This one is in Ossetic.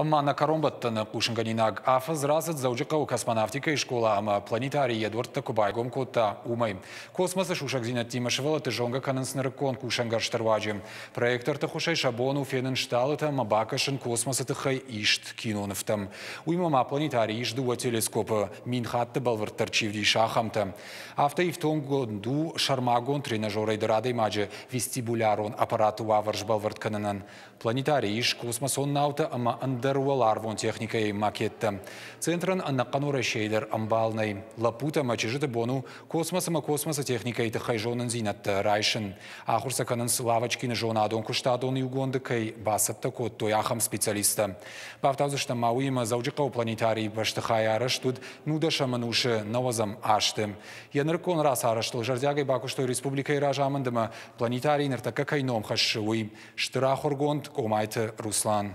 Ӕмӕ нӕ кӕронбӕттӕны хъусынгӕнинаг афӕдз рацыд Дзӕуджыхъӕуы космонавтикӕйы скъола ӕмӕ планетарий йӕ дуӕрттӕ куы байгом кодта, уымӕй. Космосы сусӕгдзинӕдтимӕ сывӕллӕтты зонгӕ кӕнынц нырыккон кусӕнгӕрзты руаджы. Проекторты хуысӕй сӕ бон у фенын стъалытӕ ӕмӕ бакӕсын космосы тыххӕй ист кинонывтӕм. Уыимӕ ма планетарийы ис дыууӕ телескопы, 1000 хатты бӕлвырддӕр чи вдисы, ахӕмтӕ. Афтӕ ифтонггонд у сӕрмагонд тренажерӕй дӕр адӕймаджы вестибулярон аппараты уавӕр сбӕлвырд кӕнынӕн. Планетарий ис космосон наутӕ ӕмӕ ӕндӕр уӕларвон техникӕйы макеттӕ. Центрӕн ӕнӕхъӕн Уӕрӕсейы дӕр ӕмбал нӕй. Лӕппутӕ ӕмӕ чызджыты бон у космос ӕмӕ космосы техникӕйы тыххӕй зонындзинӕдтӕ райсын. Ахуыр сӕ кӕнынц Лавочкины зонадон-куыстадон иугонды кӕй бацӕттӕ кодтой, ахӕм специалисттӕ. Бафтаудзыстӕм ма уыимӕ Дзӕуджыхъӕуы планетарийы бӕстыхайы арӕзт уыд нудӕсӕм ӕнусы нӕуӕдзӕм азты. Йӕ нырыккон рацарӕзтыл зӕрдиагӕй бакуыстой республикӕйы разамынд ӕмӕ планетарий ныртӕккӕ кӕй ном хӕссы, уый. Стыр ахуыргонд Къомайты Руслан.